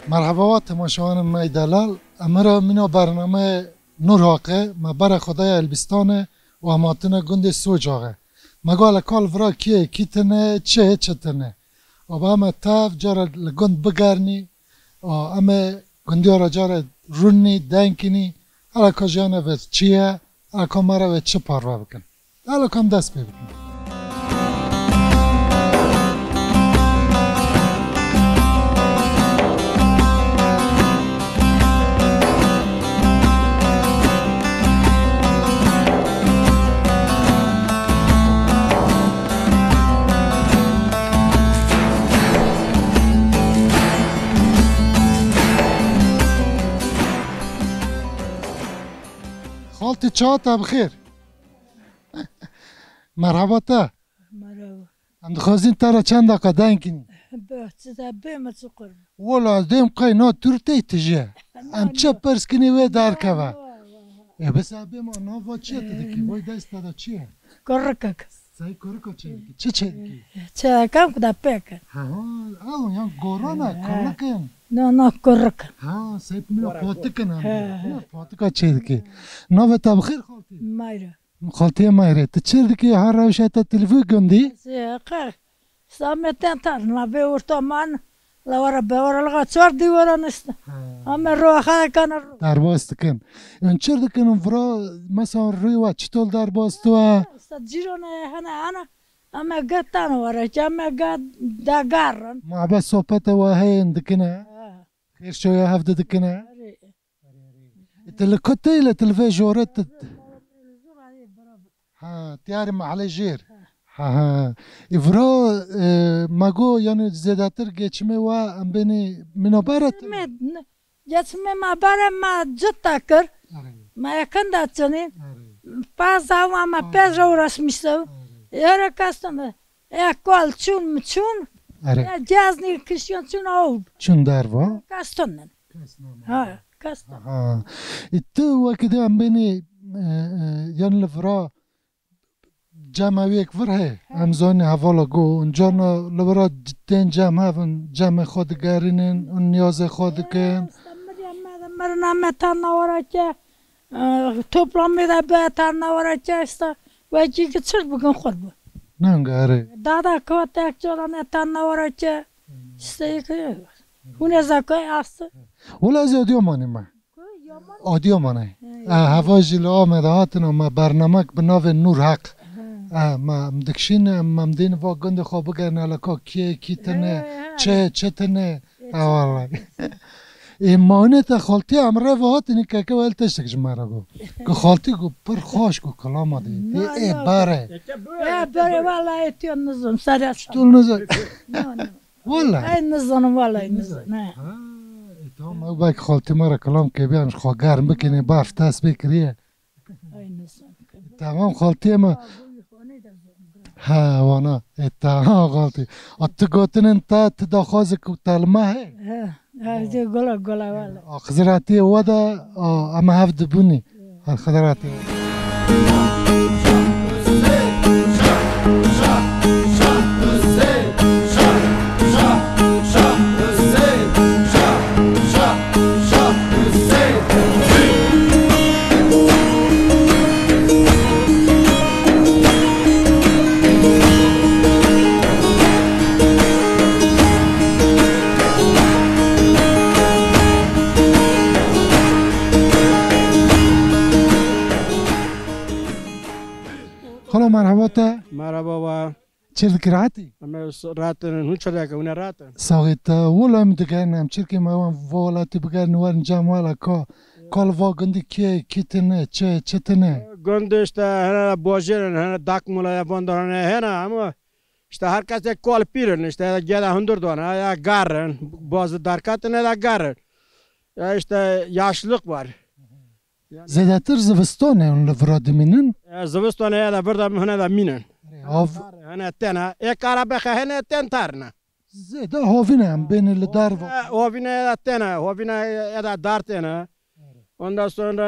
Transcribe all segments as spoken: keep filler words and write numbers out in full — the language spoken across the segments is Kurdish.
Merhaba, wa temaşevanên me yê delal. Emre mîna bernameyê Nûr Haqê, me berê xwe daye Elbîstanê û em hatine gundê Socaxê. Me got, hele ka li vira kê, kî tine, çi, çi tine. Û ba me tev care li gund bigernî, û em ê gundiya re care rûnî, denkînî, hele ka jiyana ve çi ye, hele ka me re ve çi parve bikin. Hele ka em dest pê bikin. Xaltî, çawa te bi xêr? Merhaba te. Merhaba. Em dixwazin te re çend deqa deng kînin. Be, çi de bê me çi qur. Wala ez dêm qey na tu tê tije. Em çi pirs kinî wê derkeve. Ê, bes ez bêm, nava çi ye tu dikî? Vay dest te de çi ye? Kurikek. Sey kurika çê dikî? Çi çê dikî? Çê kam ku da pêk. Ha, ha, ew yan gorana, kurik in. No, no, kurik. Ha, sey mîna patik in em. Ha, ha. Mîna patika çê dikî. Navê te bi xêr xaltî? Mayra. Xaltiyê Mayrê, tu çi dikî, ha rewşa te tu li vî gundî? Qe, sameten tan, ma bê orta man, la wara be wara, la çar dîwara nişte. Ha. Ame roxa kana ro. Derbas dikin. Û çi dikin vira, mesela rûyê we çitol derbas diwe? Sa cîrone hene ana, ame getan wara, ki ame ga da garran. Ma be sohbete we heyên dikine. Ha. Xêr şoya hevdi dikine. Erê. E, tu li ku tê, li tu li vê jore tu? Ha, tiyarê mehlê jêr. Ha, ha. E, vira, e, me got, yani zêdetir geçimê we em bênî mînabare tu? Me, ne, geçimê me bare me cita kir. Erê. Me yakında çinî. Erê. Paza wa me pêz re uğraşmıştı. Erê. Yere kastım. E, kol çûn mi çûn. Erê. E, cihaz nî kişiyon çûn aw. Çûn derva. Kastım. Ha, kastım. Ha. E, tu wekî de em bênî, e, e, yan li vira cem ew yek vir he. Ha. Em zanî hevala go. Carna li vira tên cem hevin, cemê xwe digerînin û niyazê xwe dikin. E, işte, Meryem, Meryem, Meryem, Meryem, Meryem, Meryem, Toplamê de be tan navara çe esta. Wekî ki çir bikin xwe bi. Nanga erê. Dada kava tek çoran e tan navara çe. İşte ki hune zakay astı. Wala ez Adıyamanê me. Adıyamanê. E, heva jî li Amedê hatin, ama bernamek bi navê Nur Haq. E, ma em dikşîn, em, em dîn va gundê xwe bigerin, hele ka kê, kî tine, çe, çi tine. E, wallahî. Ê, mayne te xaltî em re ve hatinî keke wel tiştek ji me re got. Ku xaltî ku pir xweş ku kilama dê. Ê, ê, bare. Ya, bare, wallahî, tu nizim, serê. Tu nizim. No, no. Wallahî. Ey, nizim, wallahî, nizim, he. Ha, e, tamam, ew belkî xaltî me re kilam ke biyan ji xwe germ bikinê, barf dest pê kiriye. Ay, nizam. Tamam, xaltiyê me. Ha, wana. E, tamam, xaltî. A, tu gotinên te, tu daxwazek û te li me he? He, he, gola, gola, wala. A, Xizir hatiye we de, a, em hev dibûnî. He, Xizir hatiye. Xalo, merhaba te. Merhaba wa. Çi dikî, rahatî? Em ê s-, rahat in, hûn çi dike, hûn ê rahat in? Saxî te, wila em digerin, em çirkê me wan va welatî bigerin, werin cem wela ka. Kal va gundî kê, kî tine, çi, çi tine? Gundî işte, hene bajêr in, hene dak mula ya van da hene, hene ama işte her kes ê kal pîr in, işte ya geda hundur da hene, ya gar in, bazı darkat in, ya gar in. Ya işte yaşlılık var. Yani Zêdetir zivistonê hûn li vira dimînin? E, zivistonê ya da vir de hene de mînin. Erê, av- Hene têne. Ê kara bexe hene tên tarine. Zêde hovîne em bêne li dar va. E, hovîne ya da têne. Hovîne ya da dar têne. Ondan sonra,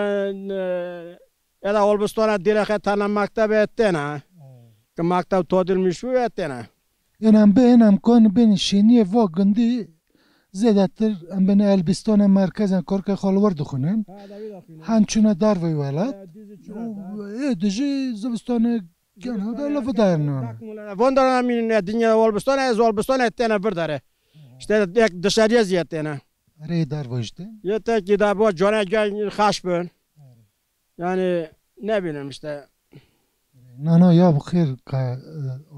e, ya da olbistona dîrexe tane mektebe têne. Ki mektab todil mişû ya têne. Ên em bê, ên em kon bên şêniyê va gundî zêdetir em bên Elbîstona merkezên korkê xwe li wir dixwînin. Ha, da wî da xwînin. Hen çûne darveyî welat. He, dizî çûne dar. Ê dijî zivistanê gen hewde li vidarin nane. Vondarana mînine dinya olbistona, ez olbistona têne vir dare. İşte ek dışarıya ziyet têne. Erê darveyî işte. Yeter ki da bu cana gel xaş bin. Yani ne bileyim işte. Nana ya bi xêr ka, e,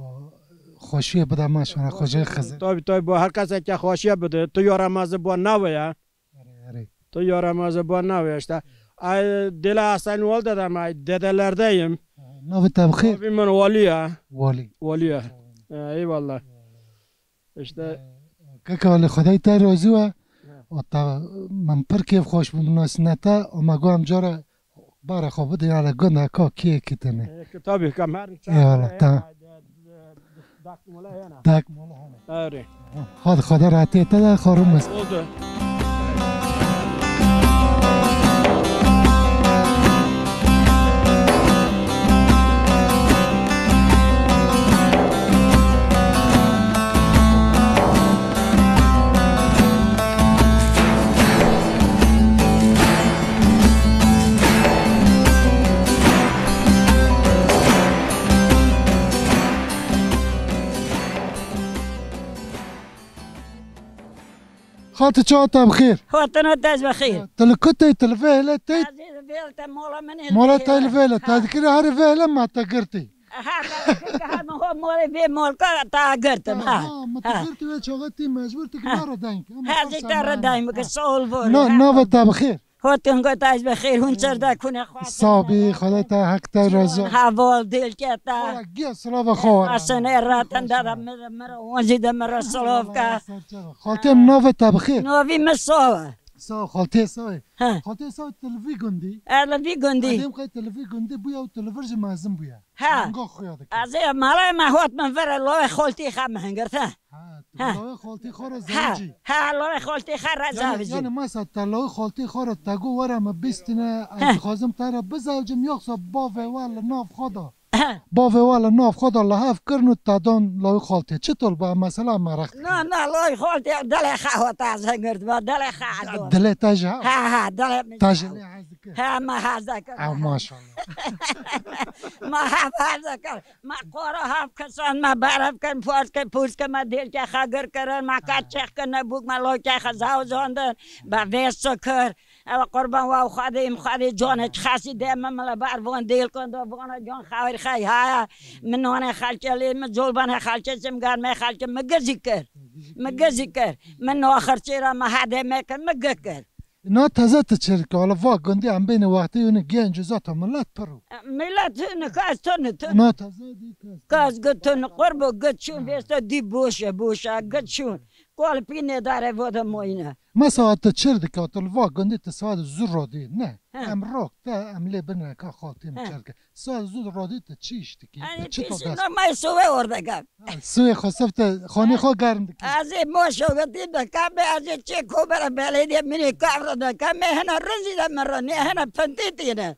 o, xweşiyê bide me şana xwecê Xizir. Tabii tabii, bu her kese ke xweşiyê bide. Tu yaramazı bu nave ya. Erê, erê. Tu yaramazı bu nave ya işte. Ay, Dela Hasan Wal dedem, ay, dedelerdeyim. Navê te bi xêr? Abi min Wali ya. Wali. Wali ya. E, eyvallah. İşte. Kaka li Xwedayê te razî we. Ya. O te min pir kêf xweş bû minasînete. O me got em cara bara xwe bidin ya li gunda ka kiyekî tenê. E, ki tabii ki her Eyvallah, tamam. Dak mola hene. Dak mola hene. Erê. Hadi Xweda rahatiyê te de xwe rûmist. Oldu. Xaltê çawa te bi xêr? Xatina te ji bi xêr. Tu li ku tê, tu li vê hilê tê? Ez ê li vê hilê te mola min ê. Mola te li vê hilê. Ha. Te dikire herê vê hilê ma te girtî. Ha, te dikire ha min ho molê vê molka te girtim, ha. Ha, ma te girtî wê çaxê tî mecbûr tu ki nare deng. Ha, ez ê te re deng bike, sağ ol, var ol, ha. Navê te bi xêr? Hotin got ez bi xêr, hûn çerdek hûn ê xwe. Sabî, Xwedê te hek te razî. Heval dêlke te. Wala giya silava xwe were. Hasan ê ratin de de mir, mir, wan jî de mir silav ke. Xaltê min navê te bi xêr? Navî min Sawa. Sawa, xaltê Sawê. He. Xaltê Sawê tu li vî gundî. E, li vî gundî. Edêm qey tu li vî gundî bûya û tu li vir jî mezin bûya. He. Ango xuya dike. Ez ê malê me hot min vir lawê xaltî xe min hingirte. Ha, tu lawê xaltî xwe re zewicî. Ha, lawê xaltî xe re zewicî. Yani, yani mesela te lawê xaltî xwe re te got were min bîstine, ez dixwazim te re bizewicim, yoksa bavê we li nav xwe da. He. Bavê we li nav xwe da li hev kirin û te dan lawê xaltê. Çitor be mesela meraq dike. Na, na, lawê xaltê dilê xe hot ez hingirtime, dilê xe ez got. Dilê te jî ha? Ha, ha, dilê min. Te jî lê hez dike. Ha, me hez dike. Ew maşallah. Me hev hez dike. Me qora hev kisan, me berev kin, pûz kin, pûz kin, me dêlke xe gir kirin, me ka çex kin, nebûk me loke xe zewzandin, be vê şikir. Ew qurban wa Xwedê, em Xwedê canek xesî de me, me li ber van dêlkan da, vana can xewir xey haya. Min nanê xelke lê, min colbanê xelke, çim germê xelke, min gizî kir. Min gizî kir. Min naxir çêra, min hedê me kir, min gi kir. Na teze tu çirke, wala va gundî em bêne wextê yûnî genc û zata millet pir û. Millet hûn kas tun tun. Na teze dî kas. Kas gu tun qurbo gu çûn vêsta dî boş e, boş e, gu çûn. Kol pî nêdare voda moyne. Mesela tu çir dike, tu li va gundî tu saet zû rodî, ne? He. Em rok te, em lê bineka xaltî min çirke. Saet zû rodî tu çi iş dikî? Yanî tu çi to dest? May sove orada gel. Suê xwe sifte, xanê xwe germ dike. Ez ê moşo ve dî de ka be, ez ê çê kobere belediye minê kavra de ka me hena rinzî de me re ne hena pintî tîne.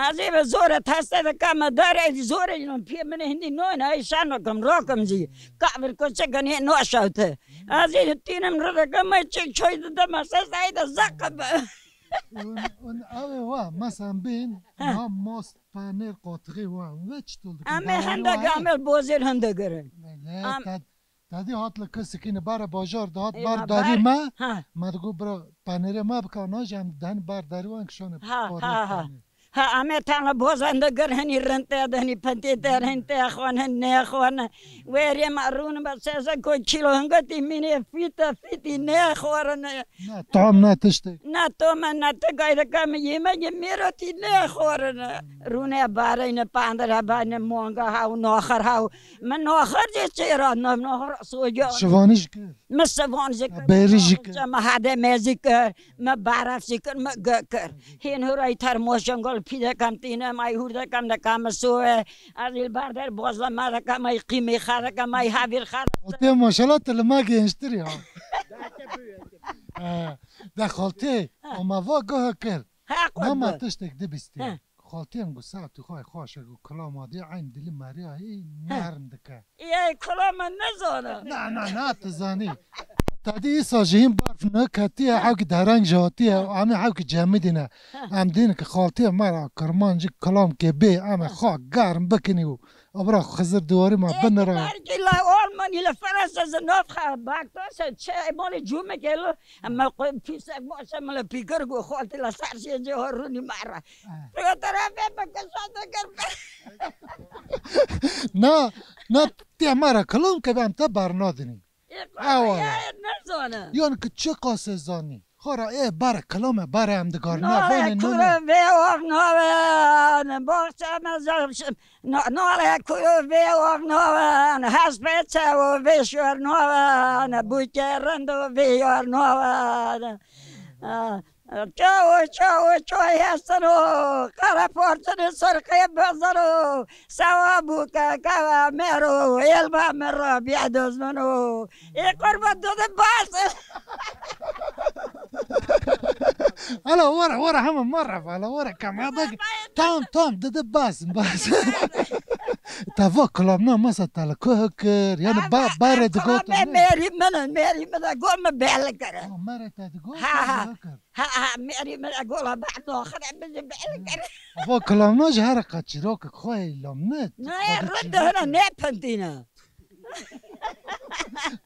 Ez ê ve zore teste de ka me dare zore yînon pê minê hindî noyne ay şan kim rokim zî. Kavir ko çe gane no şawte. Ez ê tînim re de ka me çê çoy de de me ses ay de zak be. Un, un ave wa, masan bin, ha, most panir qotixê wa, ve çi tol dike? Em ê hende gamel bozêr hende girin. Ne, Em- ta-, tadî hat li kisikîne bare bajar de hat Ê, bar ma darî bar-, me. Ha. Me digo bira panêrê me bika, na jî em den bar darî wan kişane Ha, parê ha, ha. panê. Ha, em ê tenê bozan digir, hinî rind tê de, hinî pintî tê, hinî tê xwan, hinî nêxwan. Wêrê me rûn be seze ku kîlo hingo tî mînê fîte fîtî nêxwarin. Ne tom, ne tiştek. Ne tom e, ne ti gayrika min yemegê mêro tî nêxwarin. Rûnê bareyne, pandire bayne, monga haw, noxir haw. Min noxir jê çêra, no-, noxir soja. Şivanî jî kir. Min sivan jî kir. Berî jî kir. Min hade mezî kir. Me baref jî kir, me ge kir. Hên hurayî termoşen gol pî dekem tîne, may hûr dekem, dekem sowe. Ez îl bar der bozlama dekem, may qîmê xwe dekem, may havîr xwe dekem. Xaltê maşallah, tu li me gençtir ya. He, de xaltê, ama va gaha kir. Ha, qurban. Nama tiştek dibistî. He. Xaltiyên ku saetî xwe xweş e, ku kilama dê eyn dilî meriyayî nerm dike. Ê, kula min nezana. Na, na, na, tu zanî. Tedî îsa jî hîn berf neketiye, hewkî dereng jî hatiye, em ê hewkî cemidîne. Em dîn ki xaltiyê me ra kirmancî kilamkê bê, em ê xwe germ bikinî û abra Xizir diwarî me binira. Ê, belkî la Almanî, la Fransa, zi nav xa, bak to se çe, malê cûmekê lo, em me qo-, pîsek baş e, min le pîkir ku xaltî la ser şêncê ho rûnî me re. Fotoğrafê bike, şate kir. Na, na, tê me re kilam ke em te bernadinî. Ê, ha, wala. Nezane. Yan ki çi qasê zanî. Xora ê bare kilame, bare em digarine. Nale vanê kuro nane. Vê ov naven, boxçe me zevşim. Na-, nale kuro vê ov naven, hespê çewo vê şor naven, bûke rindo vê yar naven. Ah. Çawo, çawo, çawo hestin o, qere portinê sirqê bizin o, sewa bûke keve mêro, êlba min re bîye dizmin o. Ê qurban dide bas. Hala were, were hema merheba, hala were kema bek. Tam, tam, dide bas, bas. Te va kilamna masa te li ku kir, yani ba-, bare digotin. Mêrî min, mêrî min de got min bêli kir. Ha, mere te digot, ha, ha. Bêli kir. Ha, ha, mêrî min e gola behno xire min jî bêl kir. Ava kilamna ji here qet çîrokek xwe ye lamnet. Ne, rind hene, ne pintîne.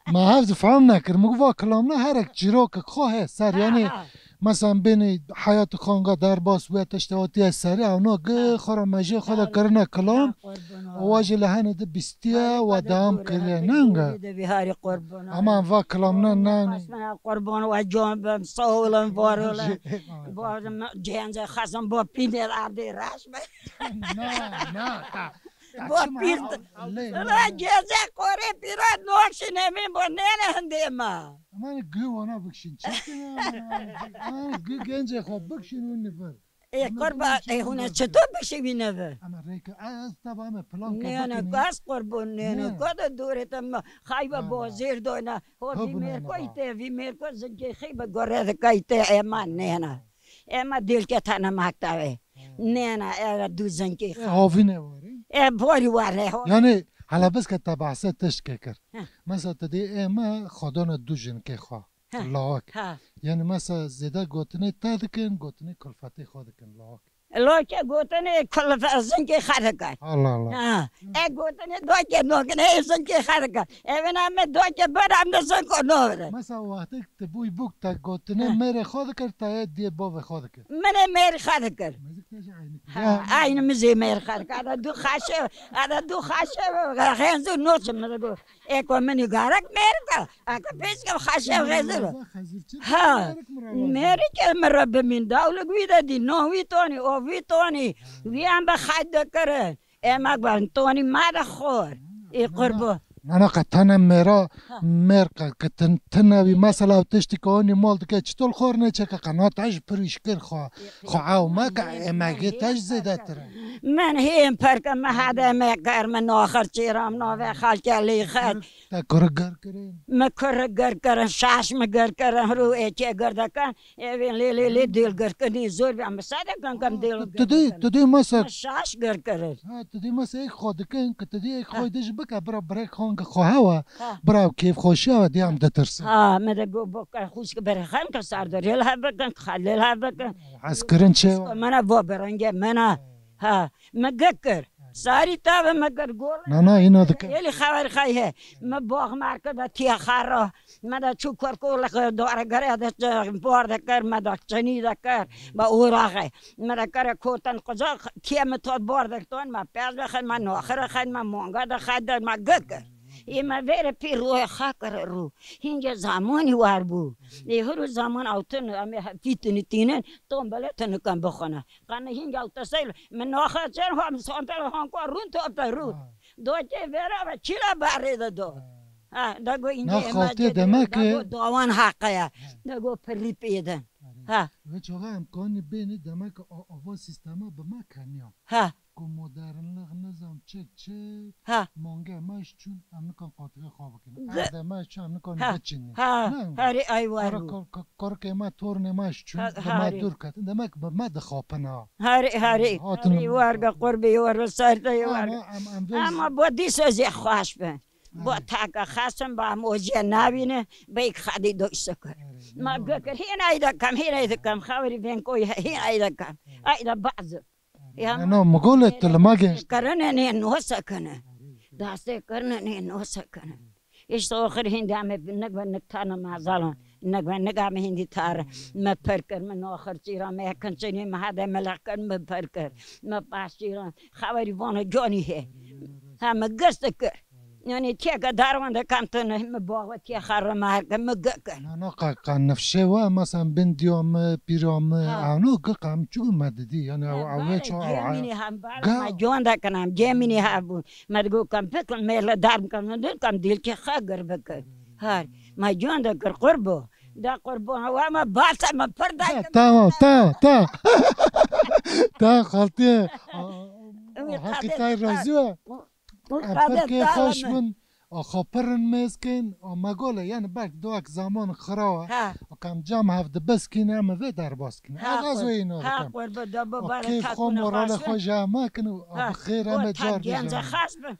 Ma hev difam nekir. Min got va kilamna herek çîrokek xwe he ser, ha, yani, ha. Mesela bênî heyat xanga derbas bûye, tiştê hatiye serî, ew no gi, ha, xwe ra mejiyê xwe de kirine kilam. Qurban. Wa jî li hene di bîstiye, wa dewam kiriye, nenge. Ama va kilamna nane. Qurban, wa can bim, sağ olun, var olun. Bazı cihence xezin bo pînê erdê reş be. Na, na, ta, ta bo çima pîr, lê, la cihence qorê pîra noşine min bo nene hindê ma. Ama ne gü wana bikşin, çekin ama. Ama gü gence xo bikşin û nifer. Ê qurba, ê hûn ê çito bişivîne ve? Ama rêke, ez teba me plan ke. Nêne, ez qurbon nêne. Ka de dûrê te me xayba bozêr doyna. Ho vî mêrko îtê, vî mêrko zinkê xî bi gore de kaytê, ê ma nêne. Ê ma dil ke tane maktabe. Nêne, ê du zinkê xî. Havîne ware. Ê borî ware ho. Yani hala biz ke te bahse tişt ke kir. Mesela te dê ê me xadana du jinkê xwa. He. Lawak. He. Yani mesela zêde gotinê te dikin, gotinê kulfetê xwe dikin lawak. Lawke gotinê kulfe-, zinkê xwe dikin. Allah Allah. Ha. E gotinê doke nokine, e zinkê xwe dikin. E vina me doke ber, em de zinko nore. Mesela wextek te bûy bûk te gotinê mêrê xwe dikir, te yê diyê bavê xwe dikir. Min ê mêrê xwe dikir. Mezik te jî aynı. Ha, aynı mizê mêrê xwe dikir. Ada du xaşe, ada du xaşe, xenzu noçim mi digo. Ê ku min î garek mêrik e, eke pêşke xeşev xezir. Ha, mêrik e min re bimîn, dawlik wî de dî, no wî tonî, o wî tonî, wî em bi xet dikirin. Ê me gurin tonî ma de xor. Ê qurbo. Nana qe tene mêra, mêr qe ke tin, tine wî mesela tiştî ke onî mal dike, çitol xor neçeke qe na te ji pir îşkir xwe. Xwe ew meke, emegê te jî zêdetir e. Min hên pir kir, min hede me kir, min naxir çêram navê xelkê lê xet. Te kuri gir kirin? Min kuri gir kirin, şaş min gir kirin, hiro êkê gir dikin, evên lê, lê, lê dêl gir kirin, zor be, min sade kin kim dêl gir kirin. Tu dê, tu dê masa. Min şaş gir kirin. Ha, tu dê masa êk xwe dikin, ki tu dê êk xwe dij bike, bira birek xangi xwe hewa, bira ew kêfxweşiya we dê em ditirsin. Ha, min de got, bo ke xwişk berê xem ke sardorê li hev bikin, ke xelê li hev bikin. Hez kirin çê wa? Mena va bi rengê mena. Ha, me gek kir. Sarî tavê me kir gol. Na, na, îna dike. Êlî xewer xey he. Me bax merke de tiya xera. Me de çû korkolek dare gere de bar de kir, me de çinî de kir. Me oraxe. Me de kere kotin qucak, tiye me tot bar de ton, me pez de xed, me naxire xed, me manga de xed, me gikir. Ê me vêre pî royê xakir rû. Hînce zamanî war bû. Ê hiro zaman awtin, em ê fîtini tînin, tombele tinikan bixwene. Qani hînce awte seyl, min naxe çer ham santel han ko rûn tope rû. Ha. Do ke vera ve çira barê de do. Ha. Ha, da go ince Na ema xaltê cedê, demek da ki go dawan haqe ya. Ha. Da go pirî pêdin. Arê. Ha. Ve çaxa em kanî bênî demek ki a-, ava sistema bi me keniya. Ha. Ku modernlik nizam çek çek, Ha. mange me ji çûn, em nikan qatike xwe bikin. Ge- Erdê me ji çûn, em nikan Ha. biçînî. Ha. Ne? Herê ay war Kar-, bû. kar-, kar-, karikê me, tornê me ji çûn, Ha, bi me herê. dûr ketin. Demek bi me dixapin ha. Herê, herê. Hatin Herê li war ge qurbê war ve ser de ye war. Ama em, em vê Ama bo dîsa zê xweş bin. Bo Herê. taka xesin, ba em ojiye nabîne, beyk xedî doy şikir. Herê, Ma ne, ne. gikir, hîn ay dekem, hîn ay dekem, xewerî vên koy, hîn ay dekem. Herê. Ay de bazı. Ya Ne, no, mi gole tu li me gêşt. Kirine nê nosekine. Dastê kirine nê nosekine. Îşte oxir hîndî em ê nik ve nik tane mazalan. Nik ve nik em hîndî tar. Me per kir, me noxir çîra, me kinçinî, me hade me leq kir, me per kir. Me paş çîra. Xewerî vano canî he. Ha, me gist kir. Yani tiyeke darwan de kam tu ne, me bax ve tiye xerre me her ke me gik kir. Na, na, qa, qa nifşê we, mesela bin diya me, pîra me, Ha. ano gik em çi me didî, yani ew, Ha, ew ê bare ço, ew, cemînî hem bare Ga- me can de kin em cemînî hebûn. Me digo kam pik me le darm kam ne dil kam dil ke xagir bikir. Her, me can de kir qurbo. Da qurbo, wa me basa me pir da Ha, kim. tamam, tamam, tamam. Tamam, xaltî. Aa, Ew ê Haqî qadê tay ta- razî we. Û Em qadê pir kêfxweş tala me. bin. A xwe pirin mêz kin, a me gole, yani belk duwek zaman xirawe. Ha. A kam cam hev dibeskîne, em vê derbas kin. Ha, Ez, ez xwe-, wê îna ha, dikim. qurbe de A bibare kêf xwe, takûne morale xweş xwe bin. jê me kin û a Ha, bi xêr o em ê tak car genze bêjin. xas bin.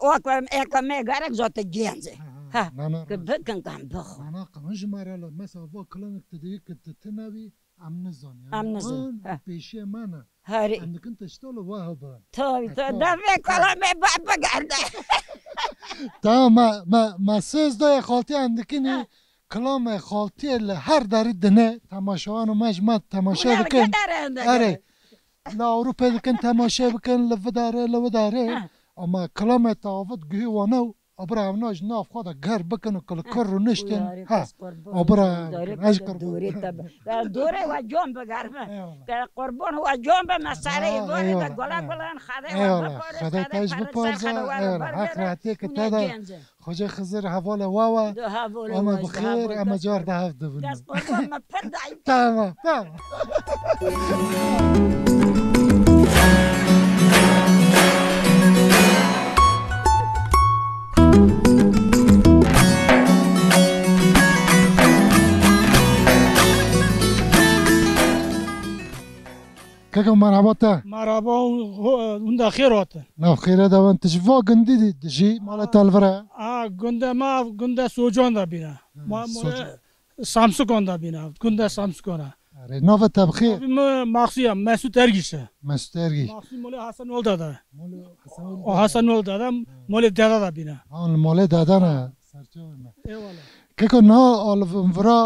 O ku em, ê ku me gerek zote genze. Ha, Ha, ha. na, na, Ki rast. bikin kam bixwe. Na, na, qe-, ji me re le, mesela, va kilanek tu diyî ki tu tune bî, Em nizanî, yani Em nizan. an Ha. pêşiya me ne. Herî. Em dikin tişta li we hebin. Tabii, E, tabii. tabii. Devê kalamê bab bigerde. Tamam, me, me, me söz dayê xaltî em dikinî. Ha. Kilamê xaltî li her derî dine. Temaşewan û me ji me temaşe Ulan dikin. Erê. Li Ewropê dikin temaşe bikin, li vidare, li vidare. Ha. Ama kilamê te avit guhî wane û Abra evna ji nav xwe de ger bikin û kil kir rûniştin. Uyarî Ha, kes qurban abra olsun, darê ez kir dorê te be. Ya dorê we can bigerme. Eyvallah. Ke qurban we can be, me serê Ha, dorê de eyvallah, gola eyvallah. Golan xade we Eyvallah. Bipare, Xade xade te ji pare, bipare, xade we eyvallah. Hak bipare, rehatê ki hûn te ê de genze. Xoce Xizir hevalê we we. De hevalê Ama we bi ji xêr, hevalê em te car de hev dibin. Kes qurban me pir dayî. Tamam, tamam. Keko, merhaba te. Merhaba, hunda xêr hatin. Nav xêre de ben, tu ji va gundî dî, dijî mala te li vir e? A, gunde ma, gunde Socan de bîne. Ha, Ma, Socan. Samsukon de bîne, gunda Samsukon e. Erê, navê te bi xêr? Navê min Maxsû ye, Mesûd Ergîş e. Mesûd Ergîş. Maxsû molê Hasan Ol Dede. Molê Hasan Ol O Dede. Hasan Ol Dede, molê dede de bîne. Ha, li molê dede ne. Serçe werne. Eyvallah. Keko, niha a li vin vira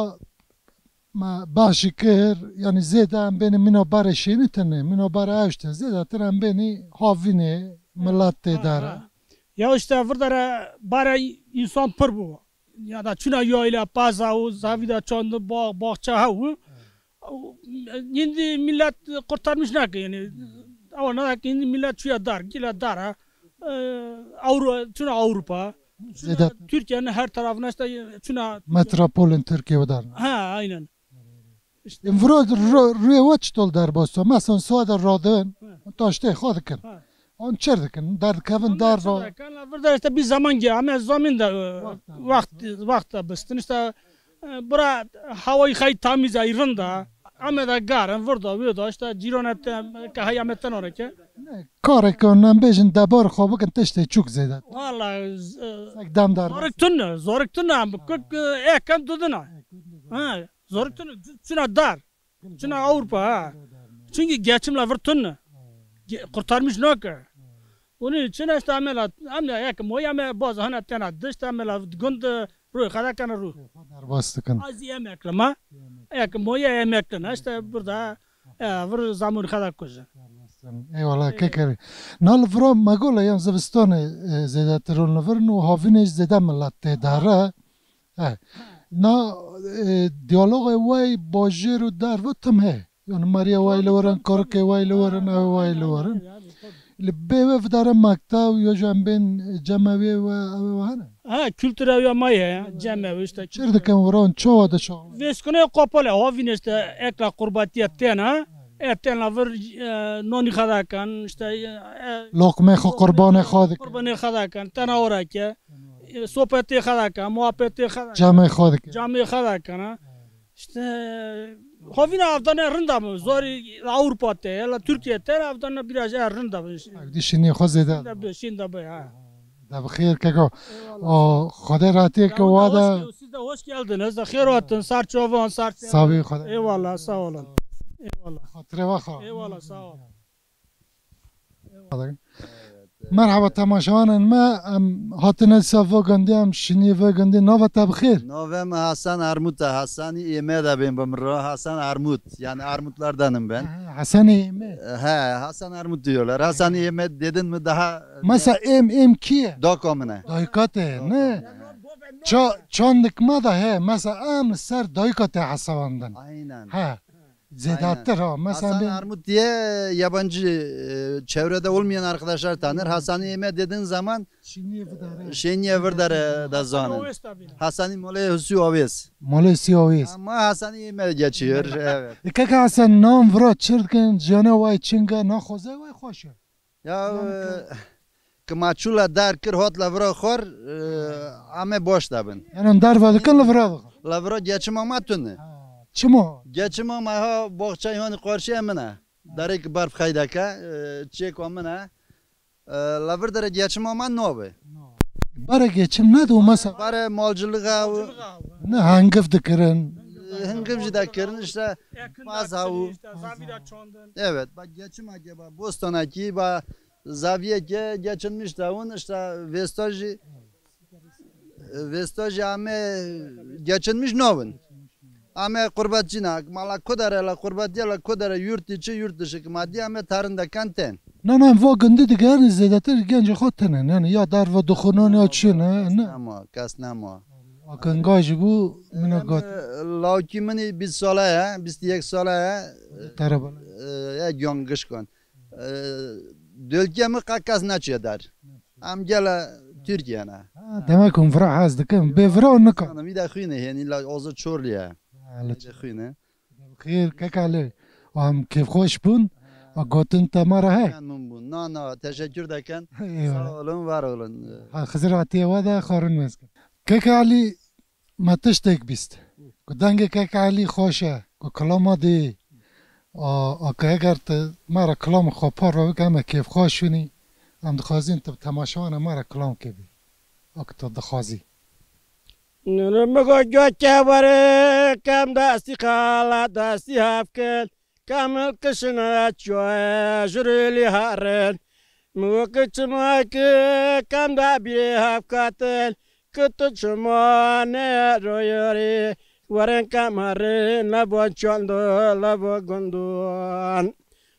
me baxşî kir, yanî zêde em bênî mîna barê şênî tine, mîna barê ew işte, zêdetir em bênî havînê, milet tê Ha, dere. ha. Ya işte vir dere barê însan pir bû. Ya da çuna yayla, paza û zavî de çandin, bax, baxçe hew. Û yîndî millet kurtarmış nake, yani. Ewa ne ki yîndî millet çuya dar, gila dar ha. E, Avru-, çuna Avrupa. Çuna Zêde- Türkiye'nin her tarafına işte çuna Metropolên Türkiye dar. Ha, aynen. Em viro ro-, rûyê we çitol derbas e? Mesela, sade radin, Hı. taştê xwe dikin. Hı. An çir dikin, derdikevin Ama der çi va. Kan la vir de işte bir zaman ge, ama zamin de, e, Waqt da. Waqt, waqt da bistin işte, e, bura havayı xey tamiz ay rind a. Ama da garin, vir da, wê da işte cîrone te, ke hay ama tenore ke. Ne, karê ke nem bêjin debar xwe bikin tiştê çok zêde. Vallahi, e, Sek dem der. Zorik tunne, zorik tunne, em kök, e, eken duduna. Ha. Zorik tune, çuna dar. Çuna Avrupa, ha. Çünkü geçimle vir tune. Ge-, kurtarmış nake. Hûn çi ne işte em la, em la yek moya me baz hene tena dişt em la gund rû xeda kene rû. Derbas dikin. Az yemekli ma. Yek moya yemekli ne işte burada e, vir zamûn xeda kujin. Eyvallah kekerî. Na li vira me gola yan zivistanê e, zêdetir û li vir û havînê jî zêde milet tê dere. He. Na e, diyaloga way bajêr û derve tim heye. Yani Mariya way li werin, Korikê way li werin, ew way li werin. Li bê we vidare mektev ya jî em bên cemeviyê we ew ê we hene? Ha, kültüre ya maye ya, cemevi işte. Çir dikin wiran çawa de çawa? Vêskunê qopole, havîn işte ekla qurbatiye tena. Ev tena vir e, nonî xeda kan, işte e, Loqmê xwe qurbanê xwe dikin. Qurbanê xeda kan, tena orake. E, sohbetê xeda kan, muhabbetê xeda kan. Cemê xwe dikin. Camê xeda kan ha. İşte havîna avdane rinda bin. Zorî Avrupa te, la Türkiye te avdane biraz e rinda bin. Ev dî şinî xwe zêde. Şinda be, şinda be ha. De bi xêr keko. Eyvallah. O Xwedê rahatiyê ke wa de. Siz de hoş geldiniz. De xêr hatin. Sar çovan, sar. Sabî Xwedê. Eyvallah, sağ olun. Eyvallah. Xatirê we xwe. Eyvallah, sağ ol. Merhaba temaşevanên me, em hatine dîsa vê gundê, em şinî vê gundê, nava te bi xêr? Navê me Hasan Armut e, Hasanî Ême de bên bi min re, Hasan Armut, yani Armutlardanim ben. He, Hasanî Ême. He, Hasan Armut diyorlar. Hasanî Ême dedin mi daha. Mesela Êm, Êm kî ye? Daka min e. Dayika te ye, ne? Ça-, çandik me de he, mesela em li ser dayika te hesabandin. Aynen. He. Zêdetir ha. Mesela Hasan Armut diye yabancı, e, çevrede olmayan arkadaşlar tanır. Hasanî Ême dediğin zaman Şêniyê Vidare. Şêniyê Vidare de zanin. Hasanî Molê Hüsü Avês. Molê Hüsü Avês. Ama Hasanî Ême geçiyor, evet. E, keke Hasan, nan vira çir dikin, jiyana way çinge, nan xwezay way xweş e. Ya, e, ki ma çû la dar kir, hot la vira xwar, e, ame boş da bin. Yani dar va dikin la vira dikin. La vira geçim ama tune. Ha, çima? Geçim ama ha boxçay hani qarşıya min e. Darek barf xeydeke, e, çêka min e. E, la vir dere geçim ama nabe. Bare geçim ne do mesela? Bare malcılığa. Ne hangif dikirin? E, hingif jî de kirin işte. Paz hawu. Evet, bak geçim ake, bak bostanaki, bak zaviyeke geçinmiş de un işte vêsta jî, e, vêsta jî ame geçinmiş navin. Ame qurbetçî ne, mala ku dere, la qurbetçî la ku dere, yurt içi, yurt dışı ki maddi ame tarin de kan ten. Na, na, va gundî digerin zêdetir gencê xwe tinin. Yani ya derve dixunin ya çi ne, ne? Kes nema, kes nema. Akin gajî bû, mina got. Lawkî min î bîst sale ye, bîst yek sale ye. Terebe. E, ya giyan gişkan. E, dölkiye min qe kes neçiye der. Em gele Türkiye ne. Ha, demek hûn vira hez dikin. Bê vira nikan. Hanım, bir de xwîne hênî la ozu Çorluye. Ha, li Bir de xwîne. Xêr, kek Elî. Em kêfxweş bûn. A gotin te me re he. Memnun bûn. Na, na, teşekkür deken. Eyvallah. Sağ olun, var olun. Ha, Xizir hatiye we de xwarin mezgin. Kek Elî, me tiştek bîst. Ku dengê kek Elî xweş e, ku kilama dê. A, a, ke eger tu me re kilamê xwe par re bike, em ê kêfxweş bînî. Em dixwazîn tu bi temaşewana me re kilamkê bî. A, ku tu dixwazî. Nuru mi go göke were, kem destî xala destî hevkin, kamil kişine çoye jurili harin. Mi go ki çima ki, kem da bî hevkatin, ki tu çima ne royori, werin kam harin, lebon çondo, lebon gundon.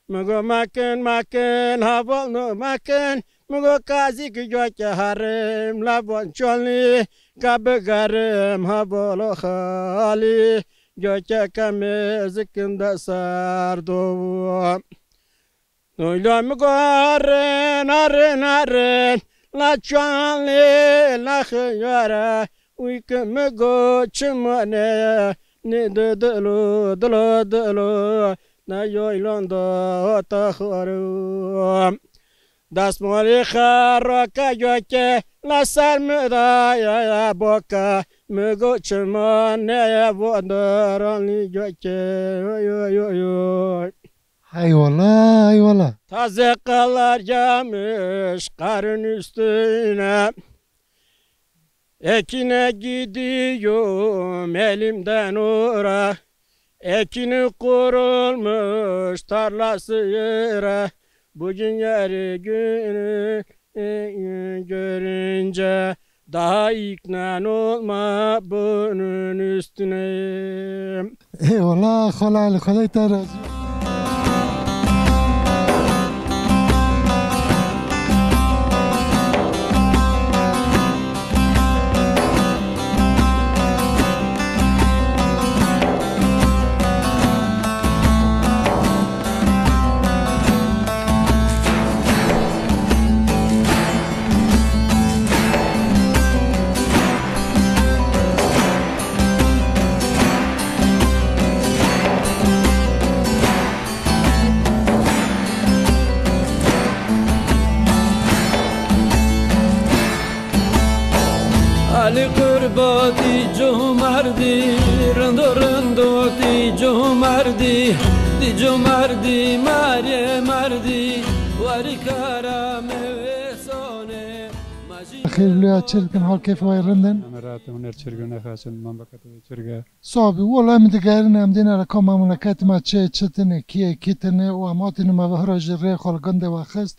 Mi go mekin, mekin, hevalno mekin, mi go kazî ki göke herim, lebon çolnî, ka bigerim, hevalo xalî, göke kemê zikin de serdo. Noyla mi go arin, arin, arin, la çolnî, la xiyare, wî ki mi go çimane, ne de dilo, dilo, dilo, Ne yoylonda taxarim. Destmali xeraka göke, la ser mi da ya ya boka, mi go çima ne ya vondaran li göke, oy, oy, oy, oy. Eyvallah, eyvallah. Taze kalar yağmış karın üstüne. Ekine gidiyorum elimden ora. Ekini kurulmuş tarlası yere. Bu günleri günü görünce daha ikna olma bunun üstüne. Eyvallah, xala Ali, Xwedê te razî. Ali qurba ti cumardî, rindo rindo ti cumardî, ti cumardî marê mardî, warî kara mewê sonê, majî. Xêr, lûya çi dikin, hal kêf wayê rind in? Em rahat in, hûn çirgin nexasin, memleketê çirge. Sabî, wela em digerin, em dîne re ka memleket me çi, çi tine, kî ye, kî tine û em hatîne me ve hira ji rê xwe li gundê we xist.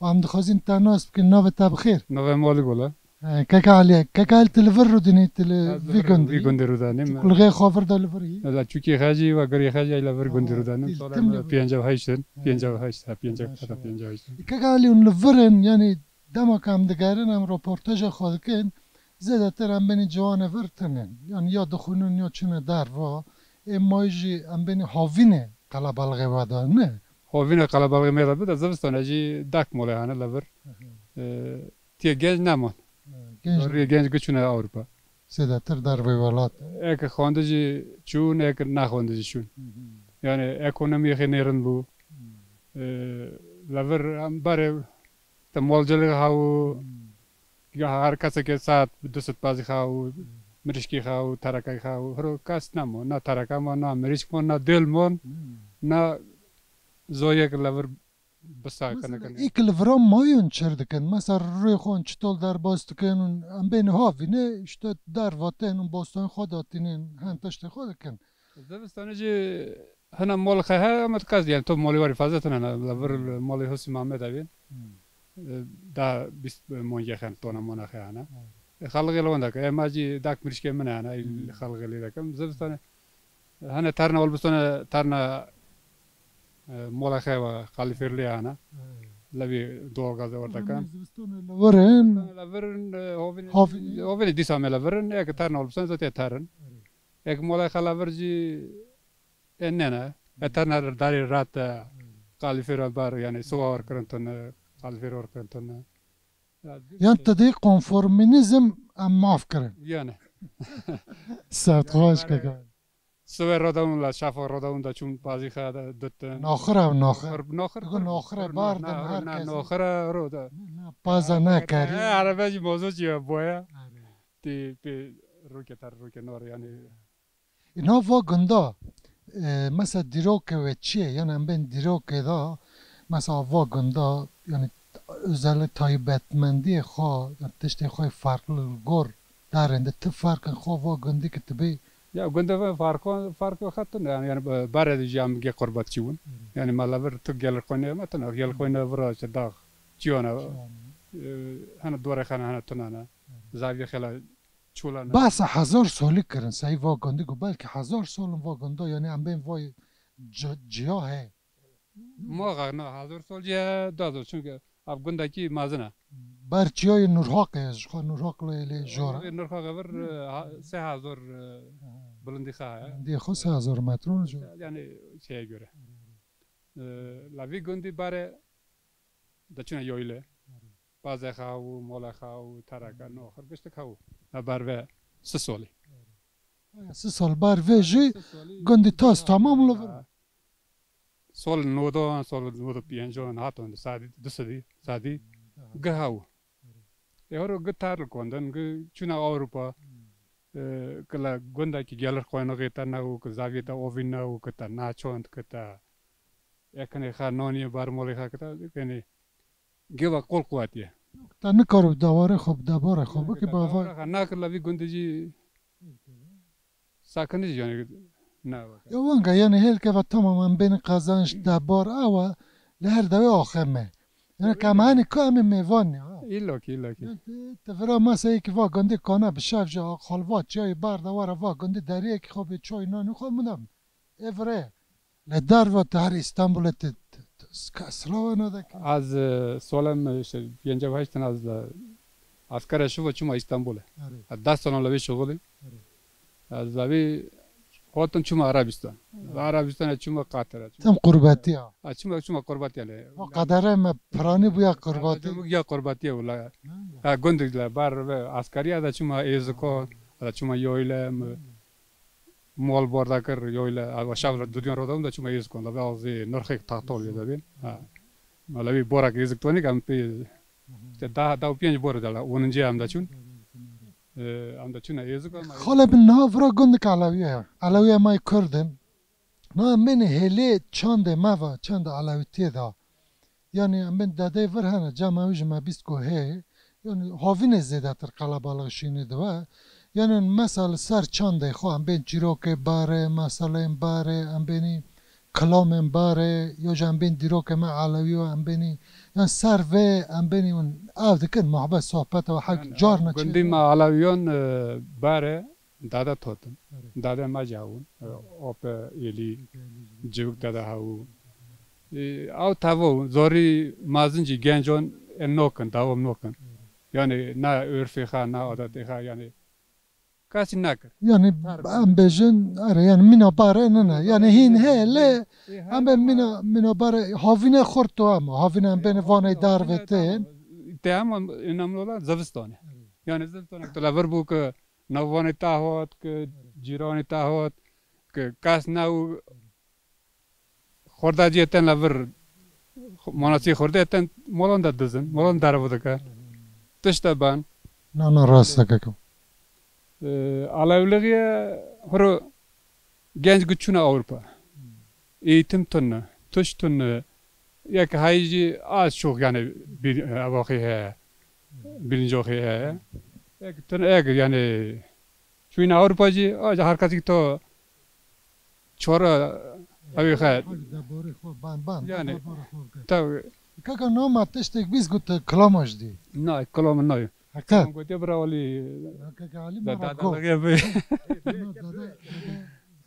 Û em dixwazin te nas bikin, navê te bi xêr? Navê Malî Bola. He, keka Elî, keka Elî, tu li vir rûdinî, tu li vî gundî. Vî gundî rûdanîm. Çi kulixê xwe vir da li vir yî? Ela çûkê xecî ve girê xecî ay li vir gundî rûdanim. Sola pêncî û heşt in, pêncî û heşt, ha, pêncî û heşt. Keka Elî, hûn li vir in, yanî dema ku em digerin, em roportaja xwe dikin, zêdetir em benî ciwanê vir tune. Yanî ya dixwînin ya çûne derva. Ê mayî jî em benî havînê qelebalixê we de, ne? Havînê qelebalixê me de bide, zivistan e jî dak molê hene li vir. Hı hı. Ee, Tiye genc neman. Ha, genc. Rê genc giçûne Ewropa. Zêdetir dervê welat. Eke xwendin jî çûn, eke nexwendin jî çûn. Hı hı. Yani ekonomiyê xê nêrin bû. Hı. Ee, li vir em berê te malcelê xwe û ya her keseke saet bi du sed pazî xwe û mirişkî xwe û terekayî xwe û hiro kes nemo. Na tereka ma, na mirişk ma, na dêl ma, na zoyek li vir. Mesela, îk li vira mayûn çir dikin. Mesela, rûyê xwe çitol derbas dikin û em bên havîne, işte, derva tên û bostan xwe datînin, hem tiştê xwe dikin. Zivistanê jî hina mol xe he, ama tu qas, yani, to molê warî fazla tune ne, li vir molê Husî Mamed evîn. Hmm. E, da bîst mongê xen, tona mona xe hene. Evet. E, xalqê li wenda ke, e, ma jî dak mirişkê min hene, e, xalqê lê dekim. Zivistanê Hene terna olbistone, terna, e, mola xewa, kalîferlê hene. He. Levî doğalgazê orada kan. Zivistanê li vir in. Li vir in, e, hovin-, hovin-, hovin dîsa me li vir in, eke terna olbistone zaten terin. Erê. Ek mola xela vir jî, e, nene. E, terna darê rat, e, kalîfera bar, yani, suwa or kirin tune, kalîfera or kirin tune. Ya, yan te dê konformînîzm em maf kirin. Yani. Sert xweş keke. Siwê rodewin la, şafa rodewin da çûn pazî xe de ditin. Naxir ev, naxir. Naxir, naxir. Naxir e, bar din her kes. Naxir e, ro de. Paza nekerî. E, arebe jî mozo jî boya. Tê pê roke ter roke nar yani. Îna va gunda, e, mesela dîrokê we çi ye? Yani em bên dîrokê da, mesela va gunda, yani özellik taybetmendiyê xwe, yani tiştê xwe farklı gor Darên de ti farkên xwe va gundî ki tu bê. Ya gundê ve farko, farko xetin yani, yani barê de jî em gê qurbatçî bûn. Hı. Yani me li vir tu gel xwe ne me tune, gel xwe ne vira işte dağ, çiyana. Çiyana. E, hene dorê xene hene tunane. Hı. Zaviyê xela çolane. Bahsa hezar solî kirin, sey va gundî ku belkî hezar sol in va gunda, yani em bên vay ci-, ciya he. Maxa na hezar sol jî dazo, çunke ev gundekî mezin e. Ber çiyayê Nurhaqê, ji xwe Nurhaq lê, lê jor e. Nurhaqê vir, e, ha, sê hezar, e, bilindî xe heye. Bilindî xwe sê hezar metron jor. Yani şeye göre. E, la vî gundî berê diçine yoyle. Bazê xe û mola xe û tereke, noxir giştik hew. Me ber ve si solî. Aya, si sol ber vê jî gundî tas tamam li vir. Sol nodan, sol nod û pêncan haton di sedî, du sedî, sedî, gi hew. Ê horo gi ter li kondin, gi çûne Ewropa, e, ki le gundekî gelir xwe nixê te ne û ki zaviyê te ovîn ne û ki te naçond, ki te ekinê xe naniyê ber molê xe ki te, yani, geva qol quwetî ye. Te nikaro bi dewarê xwe, bi debarê xwe bikî bi ava. Nakir le vî gundê jî sakinî jî yani ne. Ya wanga yani hêlke ve tamam em bên qazanç debar ew e. Li her dewê axê me. Yanî ke em henî ku em ê mêvan ne, ha. Îllo ki, îllo ki. Yanî te, te vira mesela yekî va gundî kane bi şev jî xalva çiyayê ber de were va gundî deriyekî xwe bê çay nanî xwe min de ê virê. Li derve tu her Îstanbulê tu, tu, tu, tu, ka silava nade ki. Ez, e, solem, e, işte, pêncî û heşt in ez li askere şivo çûma Îstanbulê. Erê. Ez deh salan li wê şixulî. Erê. Ez li wê hatim çûma Erebistan. Erê. Li Erebistanê çûma Qatara. Tim qurbetiya. Ha, çûma, çûma qurbetiya lê. O qedere me piranî bûya qurbetî. Qedere me ya qurbetiya wila. Ha. Ha, gundik li ber ve askeriya de çûma Êziko, de çûma Yoyle, me mol bor da kir, yoyle, a, şev dudiyan roda da çûma Êzikon, da bazı nirxek tahta oluyor da bin. Ha. Mala bir borak Êziktonik em pê, işte daha, daha pênc bor da la, onuncu em da çûn. E, em da çûna Êzikon. Xalê bin niha vira gundik Elewiye ya. Elewiye may Kurdin. Na em bên hêlê çandê me va, çandê Elewîtiyê da. Yanî em bên dedê vir hene, cem ew ji me bîst ku hê. Yanî havînê zêdetir qelebalix şînî dibe. Yanî mesela li ser çandê xwe em bên çîrokê barê, meseleyên barê, em bênî kilamên barê, yo jî em bên dîrokê me elewî yo, em bênî, yanî ser vê em bênî hûn ev dikin, muhbet, sohbet û hewk. Yanî car ne gundî çê me elewiyan, e, barê, Dade totin. Erê. Dade me cawin. Erê. Ope êlî, civik dade hewû. E, ew tevo, zorî mezin jî gencon, e, nokin, dawam nokin. Erê. Yani na örfê xwe, na adetê xwe, yani kesî nekir. Yani em bêjin, erê, yani mîna barê ne ne. Yani hîn he, lê em bê mîna, mîna barê, havîne xurt to em, havîne em bêne vanê dervê tên. Te ama önemli olan zivistan e. Erê. Yani zivistan ek tu li vir bû ki Navvanê te hat, ki cîranê te hat, ki kes ne û xwedaciyê te li vir, manasî xwedê te molan de dizin, molan derve dike. Tişt de ben. Na, na, rast e keko. Ee, alevligiye huru genç güçüne Avrupa. Eğitim tunne, tuş tunne. Yek hay jî az çok yani bir, e, evaxî heye, bilincoxî heye. Yek tun, yek yani çûyîne Ewropa jî, a, her kesî to çora evî xe. Hak de borî xwe ban ban, yani, de borî xwe bike. Tabii. Kaka no ma tiştek bîst got kilama jî dî. Na, kilama nayê. Heke. Gotiye bira Alî. Kaka Alî da, mara da, ko. Da, da, da. No, dada, dada,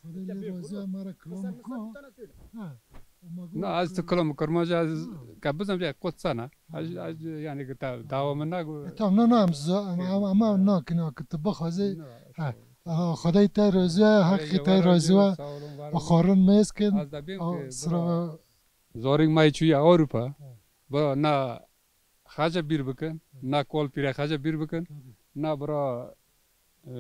Xwedê lê razî, mara kilama ko. Ha. Na, ez tu kilam Kurmanc ez, ha, ke bizim jî qutsana. Ez, ha, ez yani ki ta, dawa min nago. E, tamam, no, no, em z-, em, em, em, no, ki, no, ki tu bixwazî. No, ha, tamam. Aha, Xwedê te razî, ha, heqî te razî, sağ olun, var olun. Xwarin mêz kin. Ez de bim ki sıra bira. Zorî may çûye Ewropa. Ha. Bira na xece bîr bikin, na kol pîre xece bîr bikin, tabii, na bira, e,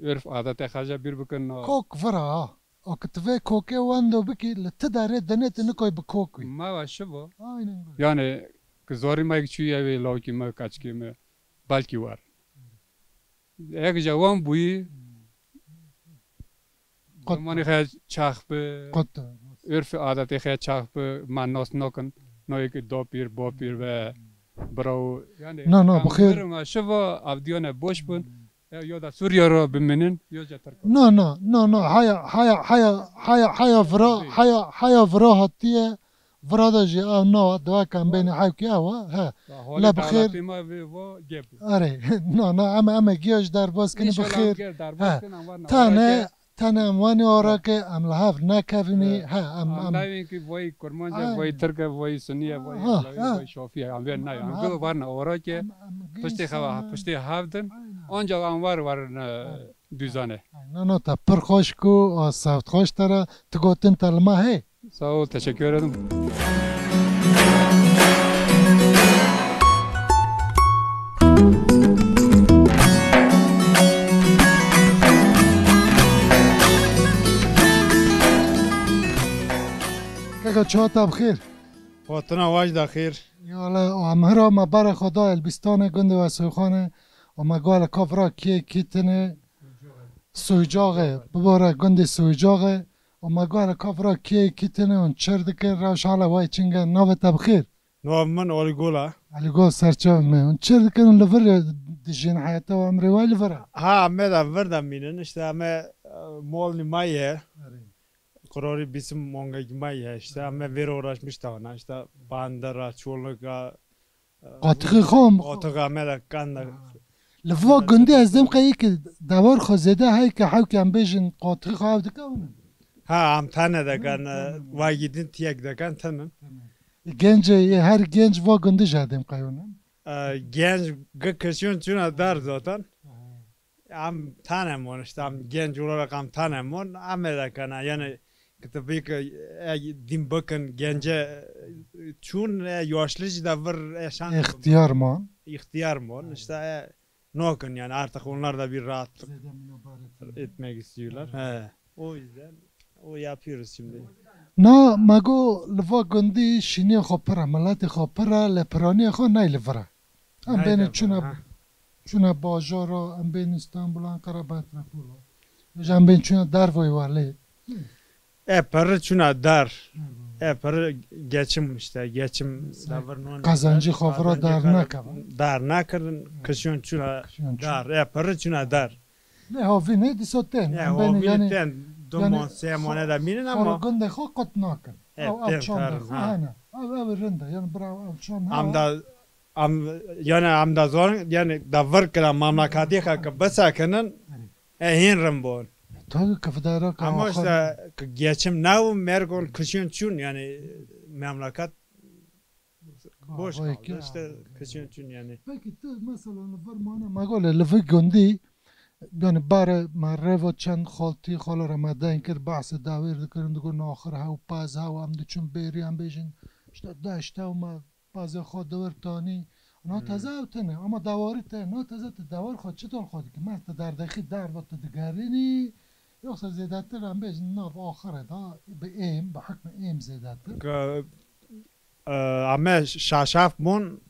örf adetê xece bîr bikin, na. Kok vira, ha. O ki tu vê kokê wendo bikî, li ti derê dinê tu nikoy bi kok wî. Ma wa şivo. Aynen öyle. Yani, ki zorî me çûye wê lawkî me, kaçkî me, belkî war. Yek ji wan bûyî, qut, zimanê xwe çax bi, qut, örfê adetê xwe çax bi, me nas nakin. No yekî dopîr, bopîr ve birawo. Yani, na, na, em bi xêr. Birim şiva, avdiyane boş bûn. Ya, ya da Sûriye re bimînin, ya jî Tirk. Na, na, na, na, haya, haya, haya, haya, haya vira, haya, haya vira hatiye. Vira de jî ew na, dua ke em bêne hewkê ew e, he. Lê bi xêr. Erê, na, na, em, em ê giya jî derbas kinî bi xêr. He. Tane, tane em wanî orake, em li hev nekevînî, he, em, em. Navên ki vay Kurmanc e, vay Tirk e, vay Sunî ye, vay Elewî, vay Şafî ye. Em vê nayê. Em gil warne orake, piştê xewa, piştê hev din. Ancak em war, war ne. Duzane. Ay, no, no, te pir xweş ku, a, sewt xweş te re, tu gotin te li me hê. Sağ ol, teşekkür ederim. Kaka, çawa te bi xêr? Xwe tuna waş de xêr. Ya le, em hira me berê xwe da Elbîstanê, gundê we Soyxanê, û me guhele ka vira kê kî tine. Soycağê, bibore gundê Soycağê, û me guhele ka vira kê kî tine hûn çir dikin, rewş hale way çinge, navê te bi xêr? Nav min Alîgol e. Alîgol, serçavê me. Hûn çir dikin, hûn li vir dijîn, heyete û emrê we li vir e? Ha, em ê de vir de mînin, işte em ê, e, mol nîmayê. Erê. Kurorî bîsim mongekî me ye işte. Em vêre uğraşmış da ona işte. Bandera, Çolika, e, Qatixê xwe em Qatixê me de kan de. Li va gundî ez dêm qey ki dewar xwe zêde hey ki hewk em bêjin qatixê xwe ew dikewnin. Ha, em tane dekan, e, vagîdin tiyek dekan tenin. Gencê, her genc va gundî jî dêm qey hûn in. E, genc gi kişiyon çûna dar zaten. Em tane mon işte, em genc olarak em tane mon. Em ê dekana, yani ki tabii ki, e, din bakın gence, e, çûn, e, yaşlı jî de vir, e, şan Extiyar man. İhtiyar mon. İşte, e, nokin yani artık onlar da bir rahatlık Zêde mîna bare tîne. Etmek istiyorlar. He. O yüzden o yapıyoruz şimdi. Na me got li va gundî şîniyê xwe pir e, miletê xwe pir e, lê piraniyê xwe ney li vir e. Em Ney bêne de çûne, ha. Çûne bajara, em bêne Îstanbul, Ankara, metropol. Ji em bêne çûne dervayê welê. E piri çûne dar. E piri geçim işte, geçim Sen davranın kazancı xwe vira dar nakevin. Dar nakirin, kişiyon çûne Kişiyon çûne. Dar. E piri çûne dar. Ne havî ne dîsa tên. Ne Em bêne havî yani, ten, yani dumon, semone de mînin xwe ama. Gundê xwe qut nakin. E, Ew, ew ten çanda tarin, xwe ha. Hene. Ew, ew rind e. Yani bira ew çand Am ha. da, am, yani am da zor, yani da vir kira mamlakatî xwe ki bisekinin, e, hîn rin bon. Tabii ki fidara ka Ama xwe işte ki geçim ne û mergon kişiyon çûn yani memleket boş Vay kaldı ki. İşte kişiyon çûn yani. Peki tu mesela li vir mane me gole li vir gundî Yani bare me reva çend xaltî xala re me deng kir, behsê dawêr dikirin, digot naxir hew pez hew em diçin bêrî em bêjin işte deşte û me pezê xwe dewir tanî. Na Hmm. teze ew tine, ama dewarî te, na teze tu dewar xwe çitan xwe dikî? Me tu derdexî derva tu digerînî, yoksa zêdetir em bêjin nav axirê da bi êm, bi hikmê êm zêdetir. Ke, e, ame şaşaf bûn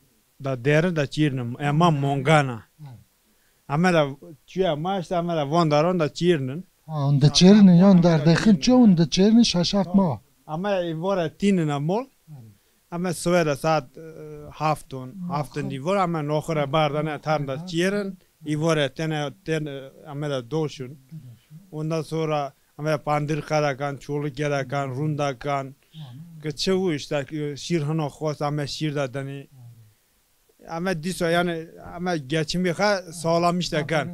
da derin da çîrnim, ema mongana. Evet. Ame de çûye ma işte ame de van daran da çîrnin. Ha, hûn diçêrinin yan derdexin çi hûn diçêrinin şaşaf ma? Ame îvore tînin a mol. Ame siwê de saet, e, hafton, hafton îvor ame noxire bardane tarn da çîrin. Îvore tene, ten, e, ame de doşun. Ondan sonra ame pandir karakan, çolik karakan, rundakan. Ki çi û işte, e, şîr hino xwest ame şîr da denî. Eme dîsa yani eme geçimî xwe sağlamış dekan.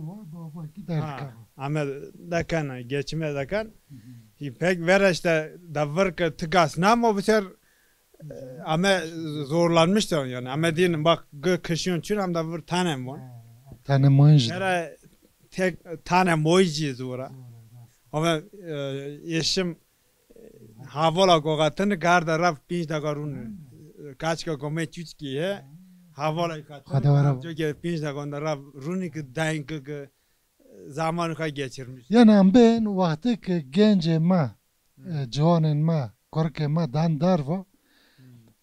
Ha, eme dekan, geçime dekan. Pek vere işte da vir ki tikas namo biser eme zorlanmış da yani. Eme din bak kişiyon çün em da vir tanem var. Tanem oyuncu. Vere tek tanem oyuncu zora. Ama, e, eşim Havala goxatin garda rav pînc deka rûn. Kaçka gome çûçkî he. Havala katin. Hadi wara. Çünkü pînc deka onda rav rûnî ki dayın ki, ki zamanı xwe geçirmiş. Yani em bên wextê ki gencê me, e, ciwanên me, kurikê me dan derva,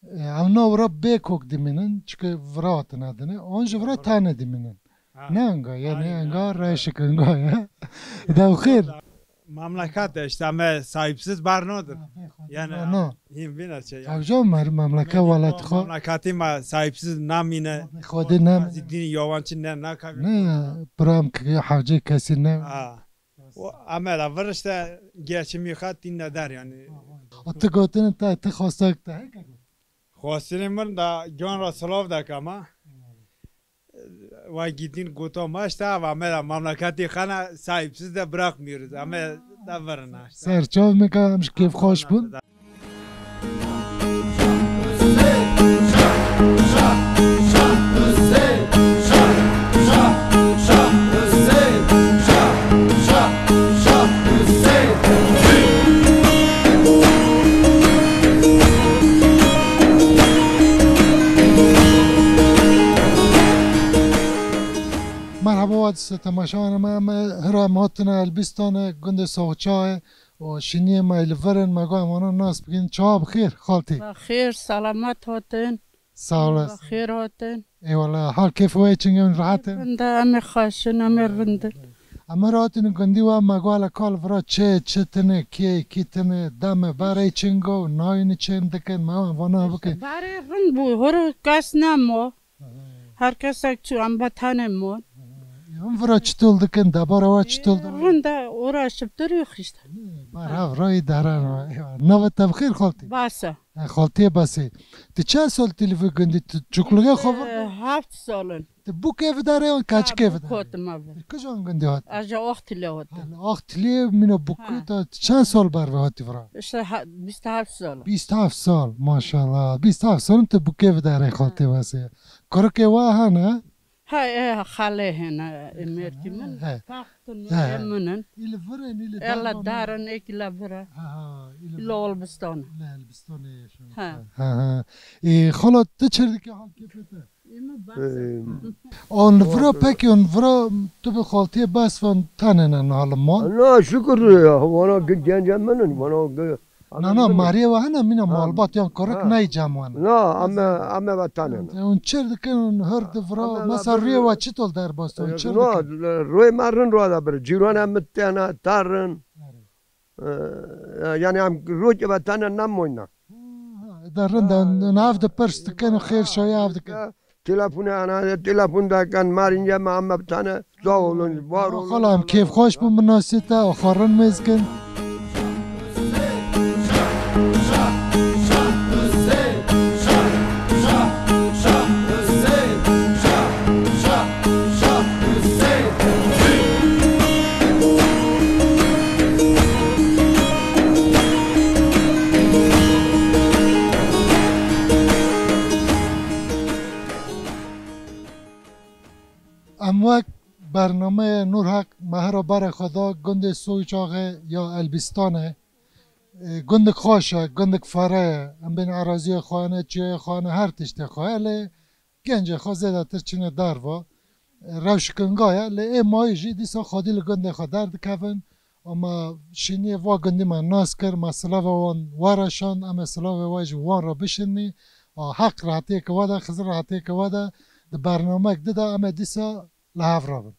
e, em na wira bê kok dimînin, çünkü vira hatine dinê, an ji vira tane dimînin. Ha. Ne enga, yani Aynen. Enga reşik enga ya. Dew xêr. Memleket işte me sahipsiz bar nodir. Yani no. Him bina şey. Hevca mer memleket welat xo. Memleketi me sahipsiz namine. Xwedê nam. Dini yawancı ne ne kabi. Ne bram ki hevce kesi ne. Ha. O amela vir işte geçimi xat din der yani. Atı gotun ta tı xostak ta. Xosini mir da gön ra slav da kama. Wa gidin goto maşta, wa me da memleketi xana sahipsiz de bırakmıyoruz. Ame da verna. Serçav me ka em ji kêf xweş bûn. Merhaba, wadise temaşavanê me, me hira em hatine Elbîstanê, gundê Soxçayê û şîniyê me li vir in, me got em wana nas bikin. Çawa bi xêr, xaltî? Bi xêr, selamet hatin. Sağ olasın. Bi xêr hatin. Eyvallah. Hal keyf we çingê hûn rahat in? Rind e, em ê xweş in, em ê rind in. Em ê rahat in gundî we, me got hele kal vira çi, çi tine, kê, kî tine, deme, berê çingo, nayîne çêm dikin, me wan vana bikin. Berê rind bû, hûr kes nemo. Her kesek çû, em be tenê mon. Hûn vira çitol dikin, debara we çitol dikin? Rinda uğraşıp duruyor işte. Bar hev rayî deran we. Nava te bi xêr xaltî? Basa. E, xaltiyê Basê. Tu çend sal tî li vî gundî, tu çûklixê xwe vir? E, heft salin. Tu bûkê vidarê yan keçikê vidarê? Bûk hatim vir. Kijan gundî hat? Ez ji Axtilê hatim. Axtilê mîna bûkê te, tu çend sal ber ve hatî vira? İşte ha-, bîst û heft sal. Bîst û heft sal, maşallah. Bîst û heft sal tu bûkê vidarê xaltê Basê. Kurikê we hene? Ha, e, xalê hene, e, mêrkî min. He. Taxtin, he, e, min in. Î li vir in, î li dervan in. Ela darin, êkî li vir e. Ha, ha, î li vir. Li Elbistan. Li Elbistanê yaşan. Ha. Ha, ha. E, xala, tu çi dikî, hal kêfê te? Ê min bas e. An li vira pekî, an vira tu bi xaltiyê bes van tenê ne halim ma? Na, şükür ya, vana gence min in, vana ge-, Na, na, mariyê we hene mîna malbat yan kurik ney cem wan. Na, ame, ame ve tenê ne. Hûn çir dikin, hûn hir di vira, mesa riyê we çitol derbas hûn çir dikin? Na, rûyê me rin rûya de bir. Cîranê min têne, terin. E, yani em rokê ve tenê nemoyne. Ha, ha, de rind e, nav de pirs dikin û xêr şayê ev dikin. Telefon, ana, telefon dikin, marînce me, em bi tenê, sağ olun, var olun. Xala, em kêfxweş bûn, min nasî te, xwe rin mêz kin. Em wek bernameyê Nûrheq Mehera berê xwe da gundê Soyçaxê ya Elbîstanê. E, gundek xweş e, gundek fere ye. Em bên eraziyê xwe hene, çiyayê xwe hene, her tiştê xwe heye. Lê gencê xwe zêdetir çine derva. E, rewş kinga ye. Lê ê mayî jî dîsa xwedî li gundê xwe derdikevin. Ama şîniyê va gundî me nas kir, me silavê wan we re şand, em ê silavê we jî wan re bişinî. A, Heq rehetiyê ke we de, Xizir rehetiyê ke we de, di bernamek di de em ê dîsa li hev re bin.